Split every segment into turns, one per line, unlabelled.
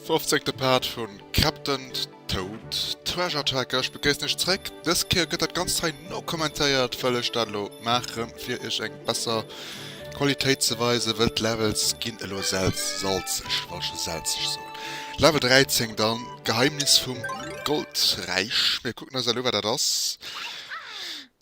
Fofzéngte Part vun Captain Toad Treasure Tracker. Ech begréissen iech zréck. Dës Kéier gëtt dat Ganzt hei nokommentéiert, wëll ech dat elo maachen, fir iech eng besser Qualitéit ze weisen, wëll d'Levels ginn elo salzeg, wollt ech scho selzeg soen. Level 13 dann, d'Geheimnis vum Goldräich. Mir kucken eis elo u wat dat ass.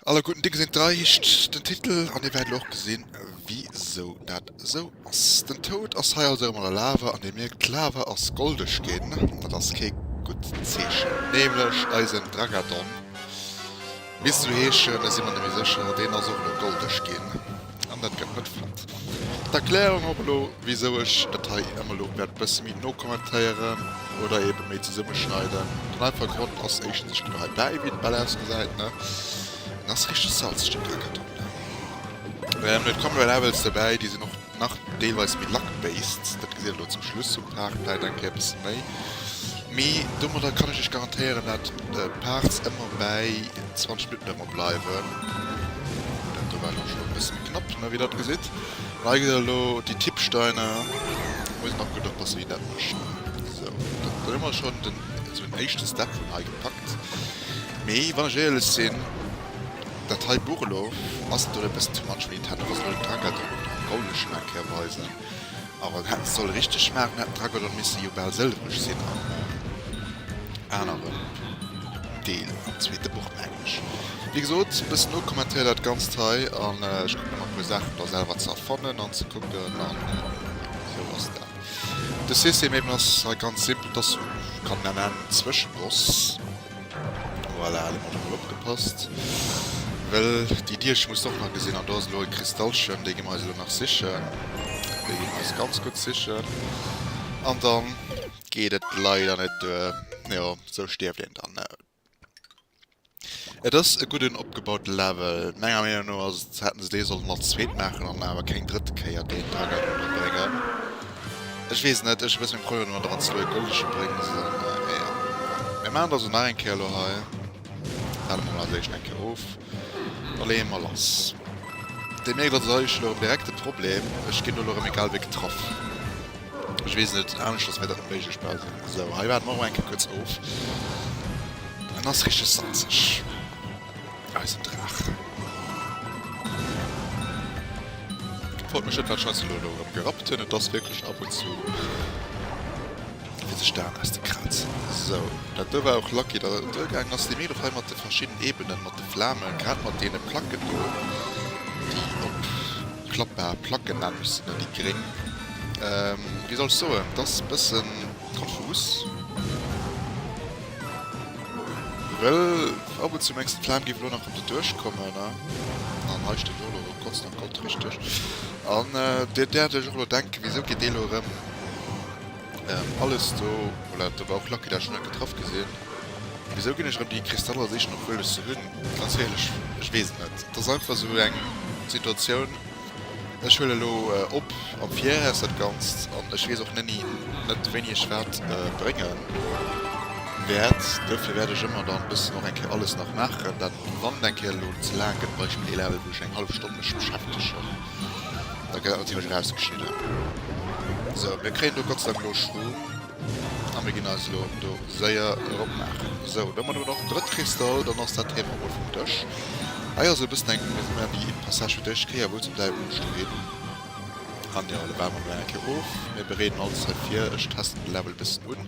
Aller guten Dinge sind drei heescht den Titel an dir wäert elo och gesinn, wisou dat esou ass. Den Toad ass hei also erëm an der Lava an dir mierkt, d'Lava ass goldeg ginn. Dat ass kee gutt Zeechen. Nämlech eisen Dragadon, misst esou heeschen, ech si mer net méi sécher, deen ass och elo goldeg ginn an dat gëtt net flott. D'Erklärung och elo, wisou ech dat hei ëmmer elo wäert bësse méi nokommentéieren oder ebe méi zesummeschneiden. Den einfache Grond ass éischtens, ech ginn elo hei bäi, wéi den Ball ausgesäit, ne? En ass richteg salzeg, den Drakaton, ne? Et kommen elo Levels dobäi, déi sinn och nach deelweis méi luck-based. Dat gesitt der elo zum Schluss vum Part vläit eng Kéier e bësse méi. Mee domadder kann ech iech garantéieren, dat d'Parts ëmmer bäi 20 Minutten ëmmer bleiwen. Dat do war elo scho e bësse méi knapp, ne, wéi der dat gesitt. An hei gesitt der elo déi Tippsteiner. Muss een och gutt oppassen, wéi een dat mécht, ne. Sou, dat hu mer schonn den, esou en éischte Step vun hei gepackt. Mee wann ech éierlech sinn, dat hei Buch elo ass natierlech e bëssen too much fir Nintendo, wa se elo den Dragaton am Goldeschen eng Kéier weisen. Awer hätten se solle richteg maachen, hätt den Dragodon misse jo bal sëlwereg sinn am aneren Deel, am zweete Buch mengen ech. Wéi gesot, e bëssen nokommentéiert dat Ganzt hei an ech kucken ëmmer e puer Saachen da selwer ze erfannen an ze kucken an esou ass dat. De System eben ass hei ganz simpel, et ass, kann een nennen, Zwëscheboss. Voilà, elo mat emol opgepasst, well déi Dierch muss de och nach gesinn. An do ass elo e Kristallchen, dee gi mer eis elo nach sichen. Dee gi mer eis ganz gutt sichen. An dann geet et leider net duer. Jo, sou stierft een dann. Et ass e gudden opgebaute Level. Menger Meenung no ass et, hätten se dee sollen als zweet maachen an awer keng drëtte Kéier deen Dragadon dra bréngen. Ech wees net, ech hu bessen meng Problemer domadder wanns de elo e goldege bréngs an mee jo. Mir maachen dat also nach eng Kéier elo hei. Waarde mer mol als éischt eng Kéier of, da leeë mer lass. Dir mierkt also hei, ech hunn elo erëm direkt de Problem, ech ginn do elo erëm egal wéi getraff. Ech wees net, aneschters wär dat net méiglech bal. Sou, hei waarde mer och eng Kéier kuerz of. En ass richteg salzeg. Eisen Draach. Freut mech net wat ech eis elo do erëm gerappt hunn. Et ass wierklech ab und zu fir sech d'Aen aus ze krazen. Sou, dat do war och lucky dat et duergaangen ass. Déi Meedef hei mat de verschidden Ebenen, mat de Flamen, grad mat deene Placken do, déi opklappbar Placken nämlech sinn, déi gréng, wéi soll ech soen, et ass bëssen konfus. Well ab und zu mengs de d'Flam géif elo nach erëm do duerchkommen, ne? An hei steet och elo Gott sei Dank Gott, richteg. An dir däerft iech och elo denken, wisou geet dee elo erëm alles do, voilà, do war och lucky dat ech net getraff gesinn. Wisou ginn ech erëm déi Kristaller sichen obwuel ech se hunn? Ganz éierlech, ech weess et net. Et ass einfach esou eng Situatioun. Ech huelen elo op am Viraus dat Ganzt an ech weess och neni net wéini ech wat bréngen wäert. Dofir wäert ech ëmmer dann bëssen och eng Kéier alles nach maachen, dat wann et eng Kéier elo ze laang gëtt, Beispill ee Level wou ech eng hallef Stonn mech beschäftegen, da gëtt dat natierlech erausgeschnidden. Sou, mir kréien do Gott sei Dank elo Schroom a mir ginn eis elo do séier erop maachen. Sou, domat hu mer och den drëtte Kristall, dann ass dat Thema emol vum Dësch. Hei ass e bëssen eng, mir sinn an déi Passage fir d'éischt Kéier, wou zum Däiwel muss ech dohin? An jo, lo waarde mer mol eng Kéier of. Mir bereeden alles hei vir, ech testen de Level e bëssen un.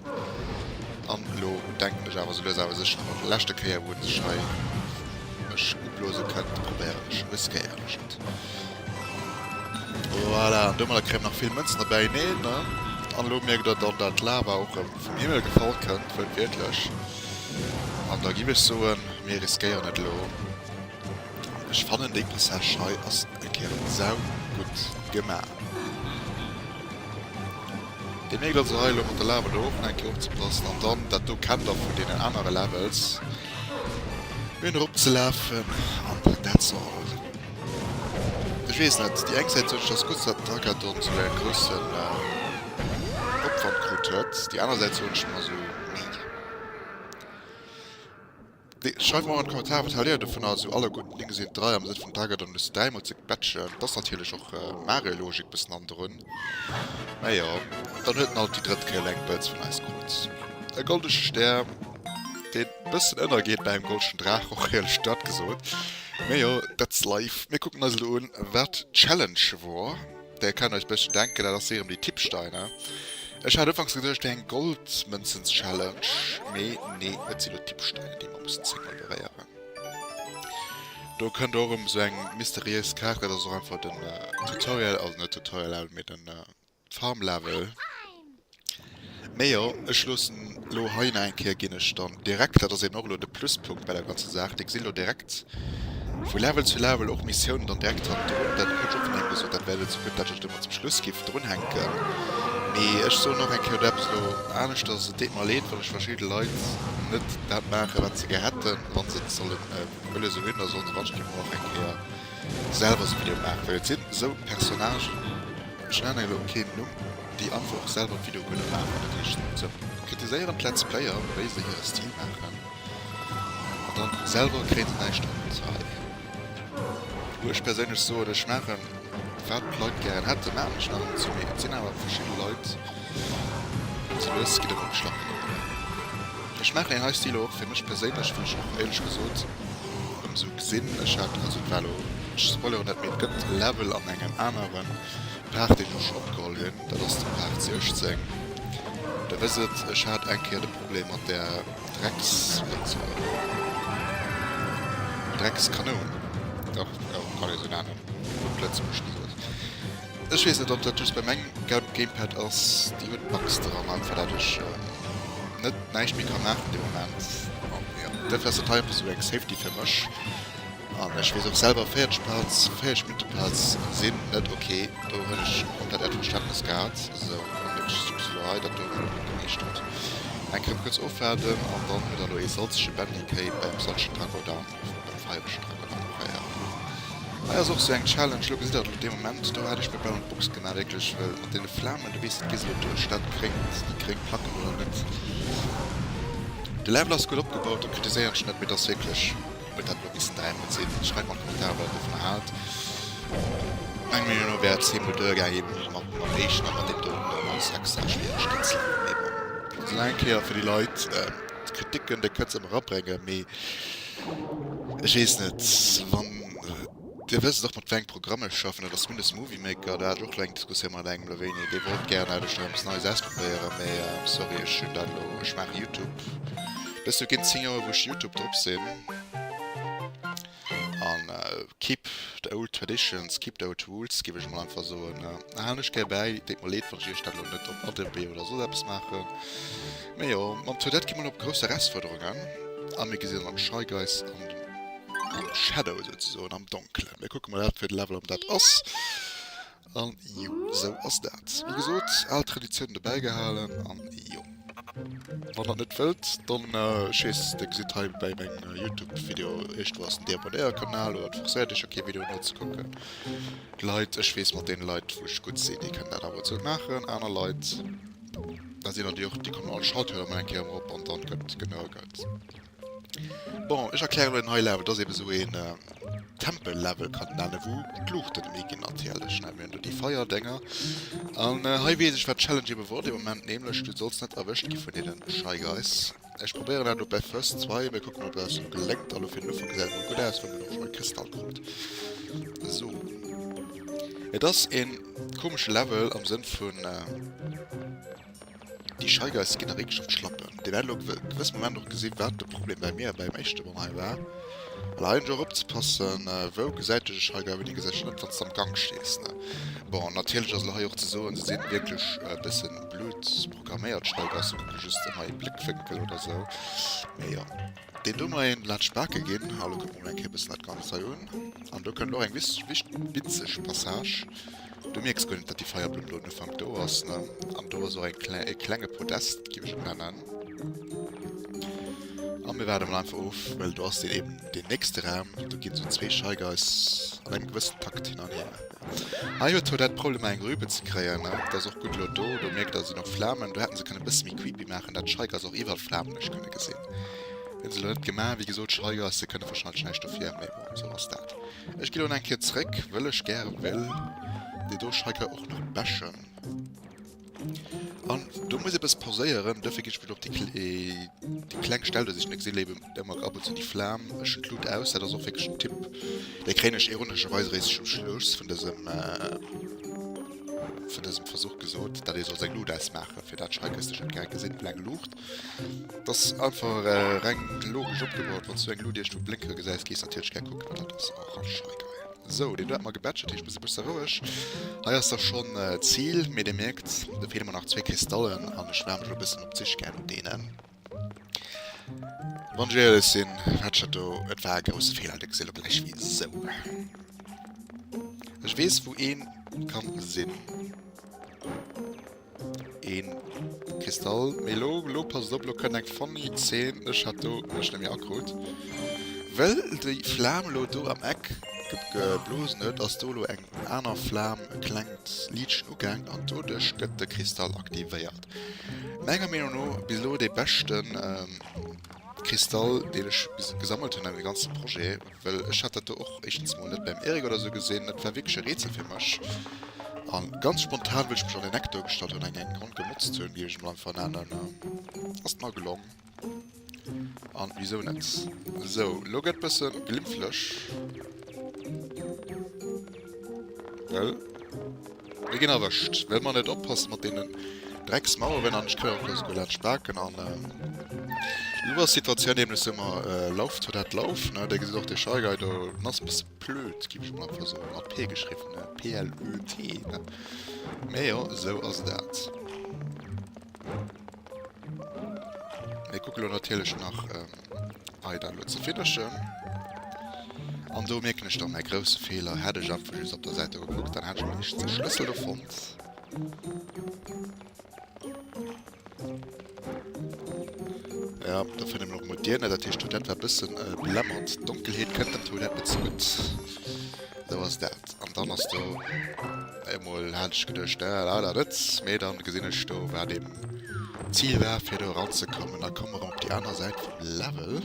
An elo denken ech awer sou lues awer sécher, no der leschter Kéier wou en sech hei mech ublose kënnt, probéieren ech, riskéieren ech et. Voilà, an domadder kréie mer nach vill Mënzen derbäineen, ne? An elo mierkt der dann, dat d'Lava och erëm vum Himmel gefall kënnt, wuertwiertlech. An da giff ech soen, mir riskéieren et elo. An ech fannen déi Passage hei ass eng Kéier sau gutt gemaach. Dir mierkt also hei elo mat der Lava do och nach eng Kéier opzepassen. An dann, dat do kennt der vun deenen anere Levels, mir hunn eropzelafen an that's all. Ech weess net, déi eng Säit sot ech, ass gutt dat Dracadon sou e groussen Opwand krut huet, déi aner Säit soen ech mer sou, nee. Schreift mer och an d'Kommentarer wat haalt dir dovunner, sou aller gudden Dinge sinn 3 am Sënn vun Dracadon just dräimol ze quetschen. Dat ass natierlech och Mario-Logik bëssen hannendrun. Mä jo, dann huet en alt déi drëtt Kéier eng Bëtz vun eis krut. E goldege Stär, deen e bëssen ënnergeet bei engem goldegen Draach, och éierlech dat gesot. Mä jo, that's life. Mir kucken eis elo un, wat d'Challenge wor. Där kennt euch bësschen denken, dat ass erëm déi Tippsteiner. Ech hat ufanks geduecht, et wär eng Goldmënzens-Challenge, mee nee, et si lo Tippsteiner, déi mer mussen zéngmol beréieren. Do kënnt och erëm esou eng mysteriéis Kaart, dat ass och einfach den Tutorial, also net Tutorial, mee den Farm-Level. Mee jo, ech loossen elo hei nach eng Kéier, ginn ech dann direkt, dat ass eben och elo de Pluspunkt bei der ganzer Saach, dir gesitt elo direkt vu Level zu Level och Missiounen dann direkt hannendrun. Dat krut ech och vun engem gesot, dat wär elo ze gutt, dat ech et ëmmer zum Schluss géif drunhänken. Mee ech soen och eng Kéier do eppes elo aneschters, Et deet mer leed, wann ech verschidde Leit net dat maachen, wat se gär hätten, wa se et solle wëlle sou hunn, da solle se wann ech emol och eng Kéier selwer sou Videoe maachen, well et sinn esou Personnagen, ech nennen elo keen Numm, déi einfach och selwer d'Videoe kënne maachen. Dat heescht, se kritiséieren d'Let's Player, wéi se hire Stil maachen, an dann selwer kréien se näischt op d'Rei. Wou ech perséinlech soen, ech maachen, wat d'Leit gären hätten, maachen ech nach net sou, mee et sinn awer verschidde Leit, sou lues gitt erëm schlappen oder. Ech maachen deen hei Stil och fir mech perséinlech, wëll ech och éierlech gesot ëm sou gesinn, ech hat, also et war elo, ech spoileren net, mee et gëtt e Level an engem anere Part deen ech och schonn opgeholl hunn, dat ass de Part 16, der wësst et, ech hat eng Kéier de Problem mat där Drecks, also Dreckskanoun, dach, jo, kann ee sou nennen, op Lëtzebuergesch gesot. Ech wees net op dat just bei mengem Gamepad ass, déi huet Bugs dran einfach dat ech net näischt méi ka maachen de Moment an jo dofir ass dat hei einfach sou eng Safety fir mech an ech wees och selwer 40 Parts 40 Minutte Parts sinn net ok, do hunn ech komplett äert Verständnes gehat sou an ech just elo hei dat do gemeeschtert eng Kéier kuerz ofwaarden an dann huet der elo ee salzege Bendy Kéi beim salzegen Dragodan beim feieregen Dragodan och hei. Hei ass och sou eng Challenge, lo gesitt der et lo dee Moment, do hat ech mir bal an d'Box gemaach wierklech, well mat deene Flamen, du weess net, gees elo duerch dat gréngt, déi gréng Placken oder net. De Level ass gutt opgebaut, do kritiséieren ech net, mee et ass wierklech, huet dat elo missen dräimol sinn. Schreift mer an d'Kommentarer wat der dovunner haalt. Meng Meenung no wär et zweemol duergaang, eben mat mam éischten a mat deem doten do als extra schwiereg Gitzel, mee bon. Also nach eng Kéier fir déi Leit, d'Kriticken, déi kënnt se ëmmer erabréngen, mee Ech weess net, wann Dir wësst och mat wéi engem Programm ech schaffen, dat ass Windows Movie Maker. Do hat ech och elo eng Diskussioun mat engem elo wéini, dee wollt gären dat ech do eppes Neies ausprobéieren, mee sorry, ech hunn dat elo, ech maache Youtube dëst Joer ginn 10 Joer wou ech Youtube drop sinn an keep the old traditions, keep the old rules géif ech emol einfach soen, halen ech gär bäi. Deet mer leed wann ech iech dat elo net op Adobe oder soss eppes maachen. Mee jo, mam Toadette gi mer elo op grouss Erausfuerderungen a mir gesinn dann d'Shy Guys an am Shadow souzesoen, am Donkelen. Mir kucke mol wat fir de Level am dat ass. An jo, sou ass dat. Wéi gesot, al Traditiounen dobäi gehalen an jo. Wann der net wëllt, dann, ech weess, dir gesitt hei bäi mengem Youtube-Video iergendwou ass den Deabonnéier-Kanal oder et forcéiert iech jo kee Video nozekucken. D'Leit, ech weess mat deene Leit wou ech gutt sinn, déi kënnen dat ab und zu maachen, aner Leit, da sinn der déi och, déi kommen all Schaltjoer emol eng Kéier erop an dann gëtt genörgelt. Bon, ech erklären elo den hei Level, dat ass eben esou een Tempel-Level kann een nennen, wou d'Luuchten méi ginn natierlech, ne, mir hunn do déi Feierdénger an hei weess ech wat d'Challenge ebe wor dee Moment, nämlech du solls net erwëscht gi vun deene Shy Guys. Ech probéieren dat elo bei First 2, mir kucken ob dat elo geléngt. Elo fir den Ufank gesäit et mol gutt aus, well mir hunn och scho e Kristall krut. Sou. Et ass een komesche Level am Sënn vun déi Shy Guys ginn der wierklech op d'Schlappen. Dir wäert elo gewësse Moment och gesinn, wat de Problem bei mir beim éischte Mann hei war. Well hei hunn ech och opzepassen, wou gesäit dech e Shy Guy, wéini gesäit dech net, wann s de am Gank stees, ne? Bon, natierlech ass elo hei och ze soen, se sinn wierklech e bëssen blöd programméiert, Shy Guys, se kucke just ëmmer ee Bléckwénkel oder sou. Mee jo, deen do mei een laanscht d'Bake ginn. A lo kucke mer mol eng Kéier e bëssen dat Ganzt hei un. An do kënnt och eng witzeg Passage. Du mierks guer net, datt déi Feierblumm do un Ufank do ass, ne? An do ass och eng kleng, e klenge Podest, géif ech et nennen. A mir waarde mol einfach of, well do ass deen eben deen nächste Raum. Do ginn esou zwee Shy Guys an engem gewëssen Takt hin an hier. Hei huet Toadette Problemer eng Rübe ze kréien, ne? Dat ass och gutt elo do. Do mierkt der, sinn och Flamen. Do hätten se kënne bësse méi creepy maachen, dat d'Shy Guys och iwwer d'Flamen ech kënne gesinn. Hunn se elo net gemaach. Wéi gesot, Shy Guys, se kënne warscheinlech näischt dofir, mee bon, esou ass dat. Ech gi lo eng Kéier zréck, wëll ech gäre wéll déi do Shy Guy och nach bashen. An do muss ee bësse pauséieren, dofir ginn ech mol op déi déi kleng Stell do sichen. Ech gesinn eben ëmmer ab und zu déi Flam. Ech hunn d'Lut aus, dat ass och wierklech en Tipp, dee kréien ech ironescherweis eréischt um Schluss vun dësem vun dësem Versuch gesot, datt ee soll seng Lut ausmaachen, fir dat Scheigeisteg net direkt gesinn, déi kleng Luucht. Dat ass einfach reng logesch opgebaut, wann s du eng Lut iergendwou blénke gesäis, gees natierlech gär kucken, wat dat ass. Och a Scheigeil. Sou, deen do hat mer gebatcht, dat heescht mir si bësse roueg. Hei ass da schonn d'Zil, mee dir mierkt, do feele mer nach zwee Kristallen an ech war mech elo bëssen op d'Sich gaang no deenen. Wann ech éierlech sinn, hat ech dat do, et war e grousse Feeler, dir gesitt elo gläich wisou. Ech weess wou ee kann sinn. Een Kristall. Mee lo, lo passt op, lo kënnt eng funny Zeen. Ech hat do mech net méi akrut. Well déi Flam lo do am Eck geblosen huet, ass do lo eng aner Flam, e klengt Liitchen ugaang an doduerch gëtt de Kristall aktivéiert. Menger Meenung no bis elo dee beschten Kristall, deen ech bis gesammelt hunn an dem ganze Projet. Well ech hat dat do och éischtens mol net beim Eric oder sou gesinn. Et war wierklech e Rätsel fir mech. An ganz spontan, wëll ech mech an den Eck do gestallt hunn, eng eng Ronn gemotzt hunn, géif ech mol einfach nennen, ass et mer gelong. An wisou net? Sou, lo gëtt bësse glimpflech. Well. Mir ginn erwëscht, well mer net oppassen mat deenen Drecksmaueren an ech kréien och esouguer laanscht d'Baken an elo ass d'Situatioun nämlech sou, mer Lauf Toadette Lauf, ne, dir gesitt och dee Shy Guy do, en ass e bësse plöd, géif ech mol einfach soen, mat P geschriwwen, ne, P-L-Ö-T, ne, mä jo, esou ass dat. Mir kucke lo natierlech nach hei dat elo ze finishen. An do mierken ech dann mäi grousse Feeler, hätt ech einfach just op der Säit do gekuckt, dann hätt ech meeschtens de Schlëssel do fonnt. Ja, da fënne mir och mol d'Dier net, dat heescht d'Toilette war e bëssen belämmert. D'Donkelheet kënnt dem Toilette net ze gutt. Sou ass dat. An dann ass do emol, hat ech geduecht, äh, leider net, mee dann gesinn ech do, wat eben d'Zil war, fir do eranzekommen. Da komme mer erëm op déi aner Säit vum Level.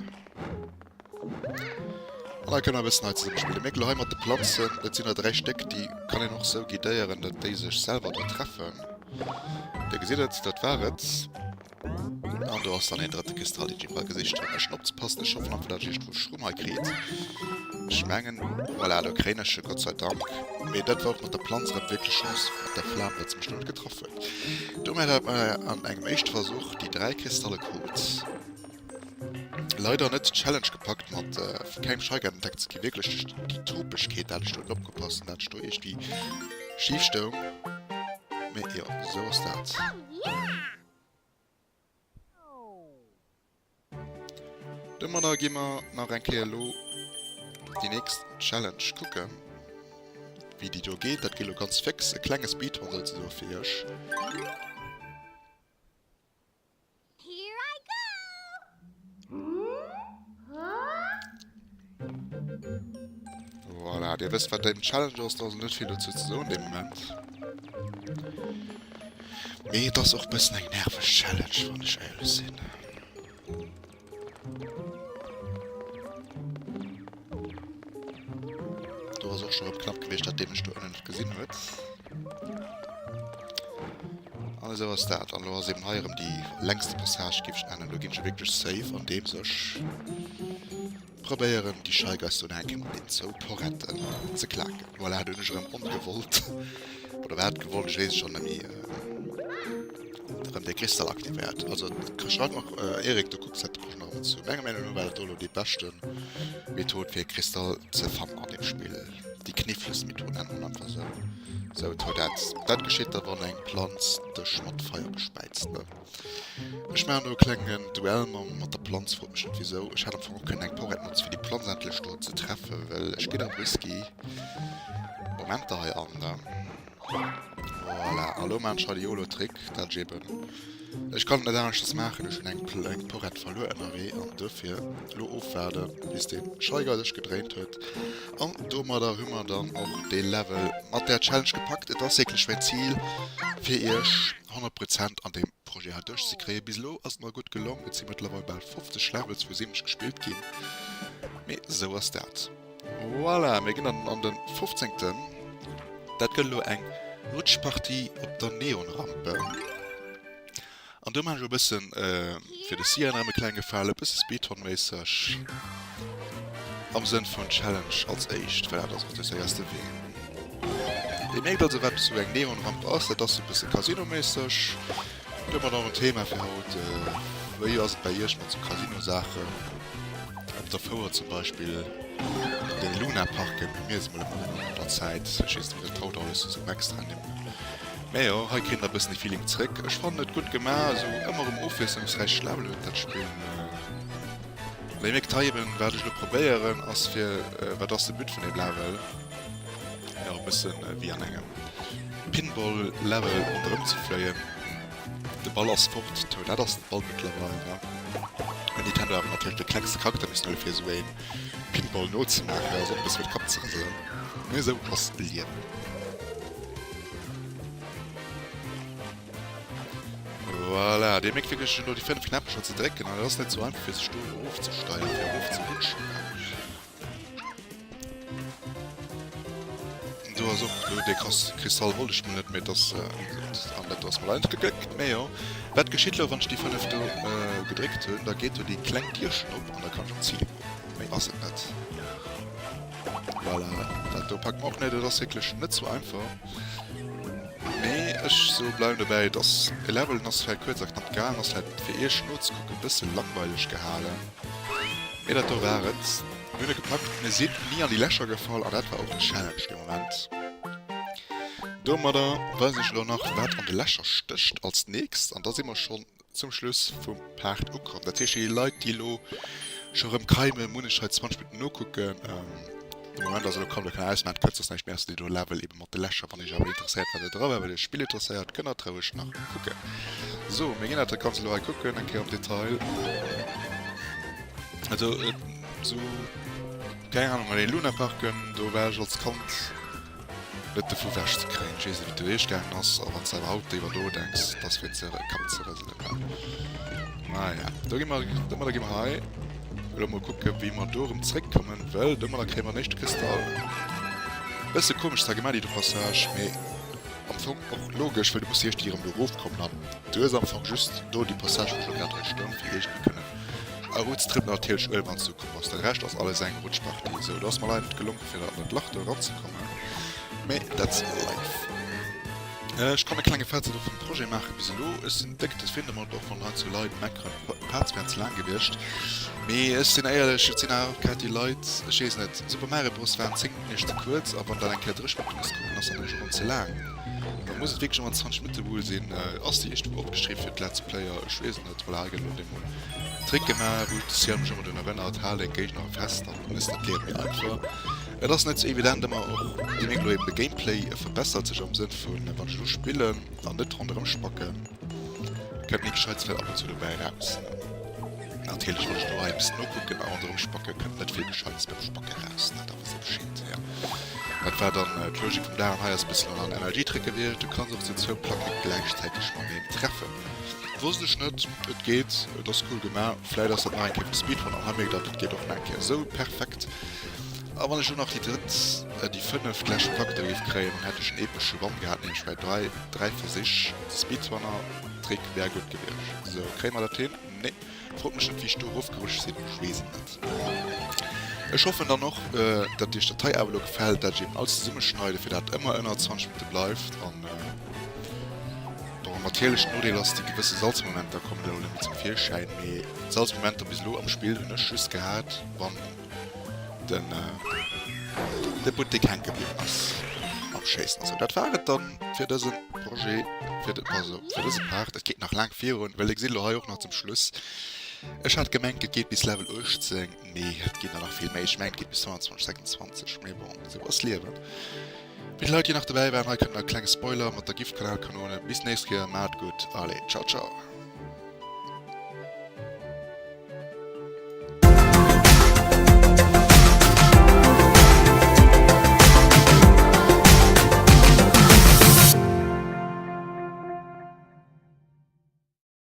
An da kënne mer e bëssen hei zesumme spillen. Mir elo hei mat de Planzen, dat sinn der 3 Stéck, déi kann een och sou guidéieren, datt déi sech selwer do treffen. Dir gesitt et, dat war et. An do ass dann een drëtte Kristall, deen ech iwwerall gesicht hunn. Ech hunn opzepassen, ech hoffen einfach, datt ech iergendwou Schrumm hei kritt. Ech mengen, voilà, do kréien ech e, Gott sei Dank. Mee dat war och mat der Planz erëm wierklech Chance, mat der Flam, datt se mech do net getraff huet. Domat hat mer an engem éischte Versuch déi 3 Kristalle krut. Leider net d'Challenge gepackt mat vu kengem Shy Guy entdeckt ze ginn. Wierklech duerch déi Topegkeet dat ech do net opgepasst hunn, dat ech do iergendwéi schif stoung. Mee jo, esou ass dat. Domadder gi mer nach eng Kéier elo déi nächst Challenge kucken, wéi déi do geet. Dat geet elo ganz féx, e klenge Speedrun souzesoe fir iech. Voilà, dir wësst wat den Challenge ass, da ass net vill dozou ze soen dee Moment. Mee et ass och bëssen eng nerveg Challenge, wann ech éierlech sinn. Do ass och scho rëm knapp gewiescht, dat dee mech do ënnen net gesinn huet. An esou ass dat. An elo ass eben hei erëm déi längste Passage, géif ech nennen. Do ginn ech wierklech safe, andeems ech probéieren, déi Shy Guys do nach eng Kéier mat deenen zwou Poretten ze klaken. Voilà, do hunn ech erëm ongewollt, oder war et gewollt, ech weess et schonn net méi, erëm dee Kristall aktivéiert. Also schreift mer, Eric, du kucks dat och nach ëmmer zu. Menger Meenung no war dat do elo déi beschte Method, fir e Kristall ze fannen an deem Spill. Déi Knifflesmethod nennt man einfach sou. Sou Toadette. Dat geschitt da wann eng Planz dech mat Feier bespäizt, ne? Ech maachen do e klengen Duell mam mat der Planz, frot mech net wisou. Ech hätt am Fong och kënnen eng Porrett notzen fir déi Planz endlech do ze treffen, well ech ginn am risky Momenter hei an, ne? Voilà, a lo maan ech hei de Yolo-Trick, dat ech eben, ech kann et net aneschters maachen, ech hunn eng eng Porrett verluer ënnerwee an dofir lo ofwaarden, bis de Shy Guy sech gedréint huet. An domadder hu mer dann och dee Level mat där Challenge gepackt. Et ass wierklech mäin Zil, fir iech 100 Prozent an deem Projet hei duerchzekréien. Bis elo ass et mer gutt gelong, et si mëttlerweil bal 50 Levels vu 70 gespillt ginn, mee esou ass dat. Voilà, mir ginn dann an den 15. Dat gëtt elo eng. Rutschpartie op der Neonrampe. An do maan ech e bëssen fir de Cyan erëm e kleng Gefalen, e bësse Speedrun-méisseg am Sënn vun Challenge als éischt, well dat ass och de séierste Wee. Dir mierkt also wat sou eng Neonramp ass, dat ass sou e bësse Casino-méisseg. Domat och en Thema fir haut, wéi ass et bäi iech mat sou Casino-Saachen? Op der Fouer zum Beispill, an den Lunaparken hu mir se mol ëmmer gemaach an der Zäit. Ech weess net wéi dat haut alles esou extra Nimm. Mä jo, hei kritt een da bëssen de Feeling zréck. Ech fannen et gutt gemaach, esou ëmmer erëm ofwiesslungsräich Level huet dat Spill. An dir mierkt hei eben, wat ech elo probéieren ass fir, wat ass de But vun deem Level? Jo, e bëssen wéi an engem Pinball Level ronderëm ze fléien. De Ball ass fort, to dat ass de Ball mëttlerweil, ne? Huet Nintendo awer natierlech de klengste Charakter missen huele fir esou een Pinball nozemaachen, ass och e bësse fir de Kapp ze rëselen, mee esou ass d'Liewen. Voilà, dir mierkt wierklech elo déi 5 Knäppecher ze drécken an et ass net sou einfach fir sech do erofzesteieren, fir erofzerutschen. Do ass och do dee Kristall wollt ech mol net, mee dass an dat do ass mol einfach gegléckt. Mee jo, wat geschitt lo wann ech déi 5 do gedréckt hunn? Da geet do déi kleng Dierchen op an da kann ech op d'Zil goen. Méi ass et net. Voilà, dat do packt mer och net. Et ass wierklech net sou einfach. Mee ech sou bleiwen dobäi, et ass e Level, den ass vläit kuerz a knapp gehalen, ass vläit fir iech nozekucken e bësse langweileg gehalen. Mee dat do war et. Mir hunn et gepackt, mir sinn ni an déi Lächer gefall an dat war och d'Challenge dee Moment. Domadder weisen ech elo nach wat an de Lächer stécht als nächst an da si mer schonn zum Schluss vum Part ukomm. Dat heescht fir déi Leit déi elo scho rëm keimen, munnech hei 20 Minutten nokucken. De Moment ass elo kaum, da kann ausmaachen, et kënnt soss näischt méi ausser déi do Level ebe mat de Lächer. Wann iech awer interesséiert wat do dra war, well iech d'Spill interesséiert, kënnt der roueg nach kucken. Sou, mir ginn dat Ganzt elo hei kucken eng Kéier am Detail. Also sou, keng Ahnung, an den Lunaparken, do war ech als Kand net dovu wech ze kréien. Ech weess net wéi et do iech gaangen ass, a wann s de awer haut driwwer nodenks, et ass fir ze Kapp ze rëselen, ne? Naja, do gi mer, domadder gi mer hei elo mol kucken, wéi mer do erëm zréckkommen, well domadder kréie mer den éischte Kristall. Bësse komesch zwar gemaach, déi do Passage, mee am Fong och logesch, well du muss iergendwéi erëm do erofkommen an du hues am Fong just do déi Passage, wou ech elo grad hei stoung, fir iergendwéi kënnen Eroztrëppelen natierlech uewen wanns du komm bass, de Rescht ass alles eng Rutschpartie. Sou, do ass mer leider net gelongen fir an dat Lach do eranzekommen, mee that's life. Ech kann e klenge Fazit och vum Projet maache bis elo. Ech sinn déck zefridden domat, och wann heiansdo Leit meckeren d'Parts wären ze laang gewiescht, mee ech sinn éierlech, et sinn awer och grad déi Leit, ech weess net, Super Mario Bros waren 10 Minutten eréischt ze kuerz a wann dann eng Kéier 30 Minutte muss kommen, ass dat natierlech och erëm ze laang. Da muss et wierklech ëmmer 20 Minutte wuel sinn. Ass déi iergendwou opgeschriwwen fir d'Let's Player? Ech weess et net. Voilà, hei gëtt elo deemol Trick gemaach, wou d'Ciel mech ëmmer drun erënnert, Hal deng Géigner fest, dann hues de d'Liewe méi einfach. Et ass net sou evident ëmmer och, dir mierkt elo eben, de Gameplay verbessert sech am Sënn vun, wann ech elo spillen an net ronderëm spacken, kënnt méi Gescheites vläit ab und zu dobäi eraus. Natierlech, wann ech elo hei e bëssen nokucken a ronderëm spacken, kënnt net vill Gescheites beim Spacke raus, ne, da wësst der Bescheed, jo. Dat war dann d'Logik vum Dag an hei ass e bëssen an MLG-Trick gewiescht, du kanns och sou zwou Placke gläichzäiteg mateneen treffen. Wosst ech net, et geet, et ass cool gemaach, vläit ass dat nach eng Kéier vum Speedrun an hei mierkt der, et geet och nach eng Kéier esou perfekt. A wann ech elo nach déi drëtt, déi fënneft lescht Plack do géif kréien, dann hätt ech en epesche Run gehat, nämlech bei 3, 3 Versich. Speedrunner Trick wär gutt gewiescht. Sou, kréie mer dat hin? Nee. Frot mech net wéi ech do erofgerutscht sinn, ech weess et net. Ech hoffen dann och, datt iech dat hei awer elo gefält, dat ech eben alles zesummeschneiden, fir dat et ëmmer ënner 20 Minutte bleift an. Bon, natierlech, Nodeel ass, déi gewësse Salzmomenter kommen elo net méi zum Virschäin, mee Salzmomenter bis elo am Spill hunn ech just gehat, wann den de Buttek hänke bliwwen ass am Schéissen. Sou, dat war et dann fir dëse Projet, fir de, also fir dëse Part. Et geet nach laang virun, well dir gesitt elo hei och nach zum Schluss, ech hat gemengt, et geet bis Level 18, mee et ginn der nach vill méi. Ech mengen, et geet bis 25, 26, mee bon, esou ass d'Liewen. Fir déi Leit déi nach dobäi waren, hei kënnt nach e klenge Spoiler mat der Giftkanalkanone. Bis nächst Kéier, maacht gutt, allez ciao ciao.